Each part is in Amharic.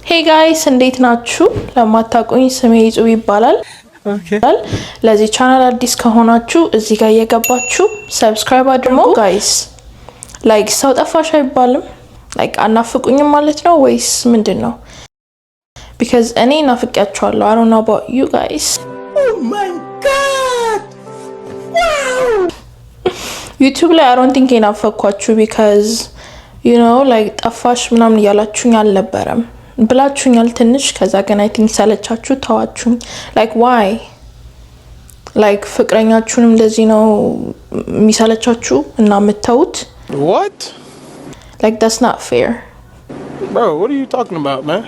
Hey guys፣ እንዴት ናችሁ? ለማታውቁኝ ስሜ ይጹብ ይባላል። ለዚህ ቻናል አዲስ ከሆናችሁ እዚህ ጋር እየገባችሁ subscribe አድርጉ። Guys፣ like ሰው ጠፋሽ አይባልም። Like አናፍቁኝም ማለት ነው ወይስ ምንድን ነው? Because እኔ ናፍቄያችኋለሁ። I don't know about you guys። Oh my God! Wow! YouTube ላይ I don't think የናፈኳችሁ because like ጠፋሽ ምናምን እያላችሁኝ አልነበረም፣ ብላችሁኛል ትንሽ። ከዛ ግን I think ሰለቻችሁ፣ ተዋችሁኝ። Like why? Like ፍቅረኛችሁንም እንደዚህ ነው የሚሰለቻችሁ እና የምተዉት? What? Like that's not fair. Bro, what are you talking about, man?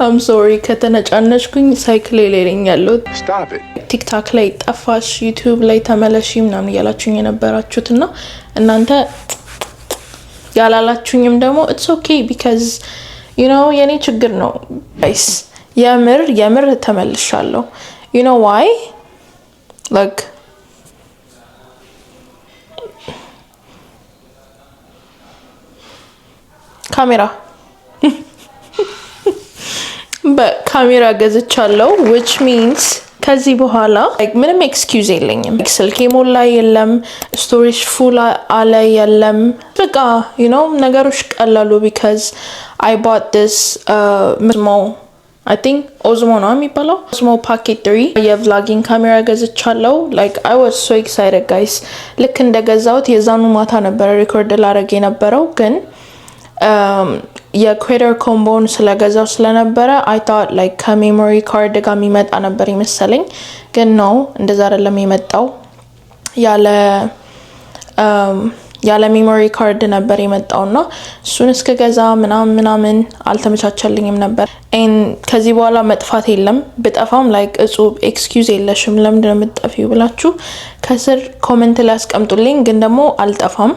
I'm sorry ከተነጫነጭኩኝ፣ ሳይክል ላይ ነኝ ያለሁት። Stop it. TikTok ላይ ጠፋሽ፣ YouTube ላይ ተመለሺ ምናምን እያላችሁኝ የነበራችሁት እና እናንተ ያላላችሁኝም ደግሞ it's okay because የኔ ችግር ነው guys። የምር የምር ተመልሻለሁ። You know why? Like ካሜራ በካሜራ ገዝቻለሁ፣ which means ከዚህ በኋላ ምንም excuse የለኝም። ስልኬ ሞላ የለም፣ storage full አለ የለም። በቃ ነገሮች ቀላሉ because I bought this Osmo፣ I think Osmo ነው የሚባለው፣ Osmo Pocket 3 የ vlogging ካሜራ ገዝቻለሁ። Like I was so excited, guys። ልክ እንደገዛሁት የዛኑ ማታ ነበረ record ላረግ የነበረው፣ ግን የ creator combo ን ስለገዛው ስለነበረ I thought like ከ memory card ጋር የሚመጣ ነበር ይመሰለኝ፣ ግን no፣ እንደዛ አይደለም የመጣው። ያለ memory card ነበር የመጣው እና እሱን እስክገዛ ምናምን ምናምን አልተመቻቸልኝም ነበር። ከዚህ በኋላ መጥፋት የለም። ብጠፋም like እጹብ excuse የለሽም፣ ለምንድን ነው የምትጠፊው ብላችሁ ከስር comment ላይ አስቀምጡልኝ። ግን ደግሞ አልጠፋም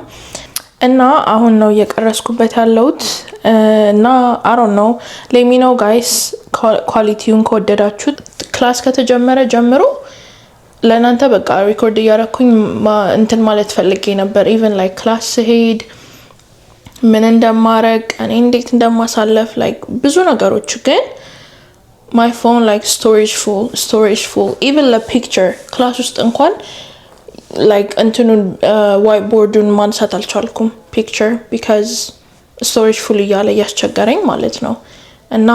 እና አሁን ነው እየቀረጽኩበት ያለሁት እና I don't know፣ let me know guys quality ውን ከወደዳችሁት። Class ከተጀመረ ጀምሮ ለእናንተ በቃ record እያደረኩኝ እንትን ማለት ፈልጌ ነበር። Even like class ስሄድ ምን እንደማረግ፣ እኔ እንዴት እንደማሳለፍ፣ like ብዙ ነገሮች፣ ግን my phone like storage full, storage full። Even ለ picture class ውስጥ እንኳን like እንትኑን whiteboard ኡን ማንሳት አልቻልኩም picture because storage full እያለ እያስቸገረኝ ማለት ነው። እና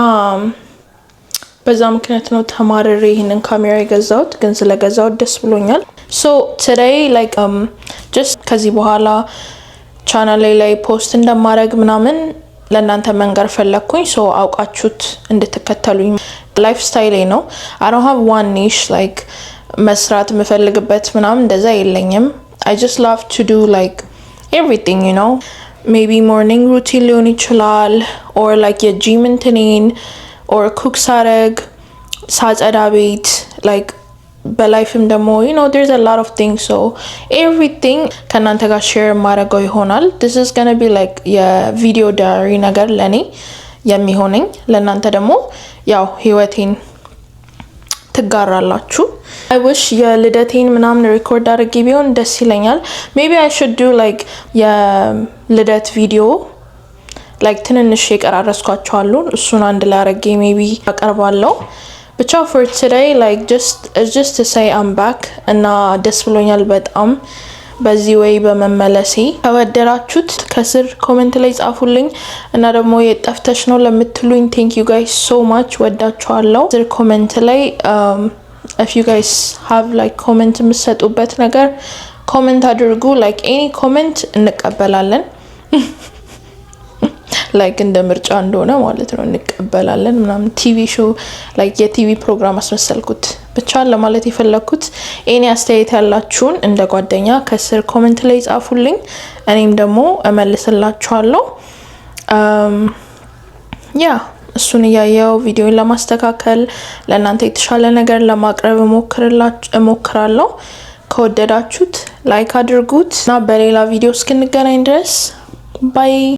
በዛ ምክንያት ነው ተማርሬ ይህንን ካሜራ የገዛሁት። ግን ስለገዛሁት ደስ ብሎኛል። So today like just ከዚህ በኋላ ቻናሌ ላይ post እንደማድረግ ምናምን ለእናንተ መንገር ፈለግኩኝ። So አውቃችሁት እንድትከተሉኝ። Lifestyle ኤ ነው። I don't have one niche፣ like መስራት የምፈልግበት ምናምን እንደዛ የለኝም። I just love to do like everything። Maybe morning routine ሊሆን ይችላል or like የ gym እንትኔን or cook ሳረግ፣ ሳጸዳ ቤት፣ like በ life ም ደግሞ there's a lot of things፣ so everything ከእናንተ ጋር share የማደርገው ይሆናል። This is gonna be like የቪዲዮ diary ነገር ለእኔ የሚሆነኝ፣ ለእናንተ ደግሞ ያው ህይወቴን ትጋራላችሁ። I wish የልደቴን ምናምን record አድርጌ ቢሆን ደስ ይለኛል። Maybe I should do like የልደት ቪዲዮ፣ like ትንንሽ የቀራረስኳቸው አሉ። እሱን አንድ ላይ አድርጌ maybe አቀርባለሁ። ብቻ for today like just to say I'm back እና ደስ ብሎኛል በጣም በዚህ way በመመለሴ። ከወደዳችሁት ከስር comment ላይ ጻፉልኝ እና ደግሞ የጠፍተሽ ነው ለምትሉኝ thank you guys so much፣ ወዳችኋለሁ። ስር comment ላይ if you guys have like comment የምትሰጡበት ነገር comment አድርጉ። Like any comment እንቀበላለን። Like እንደ ምርጫ እንደሆነ ማለት ነው፣ እንቀበላለን ምናምን። TV show፣ like የ TV ፕሮግራም አስመሰልኩት። ብቻ ለማለት የፈለግኩት any አስተያየት ያላችሁን እንደ ጓደኛ ከስር comment ላይ ጻፉልኝ፣ እኔም ደግሞ እመልስላችኋለሁ። Yeah፣ እሱን እያየው ቪዲዮን ለማስተካከል፣ ለእናንተ የተሻለ ነገር ለማቅረብ እሞክራለሁ። ከወደዳችሁት like አድርጉት እና በሌላ ቪዲዮ እስክንገናኝ ድረስ bye።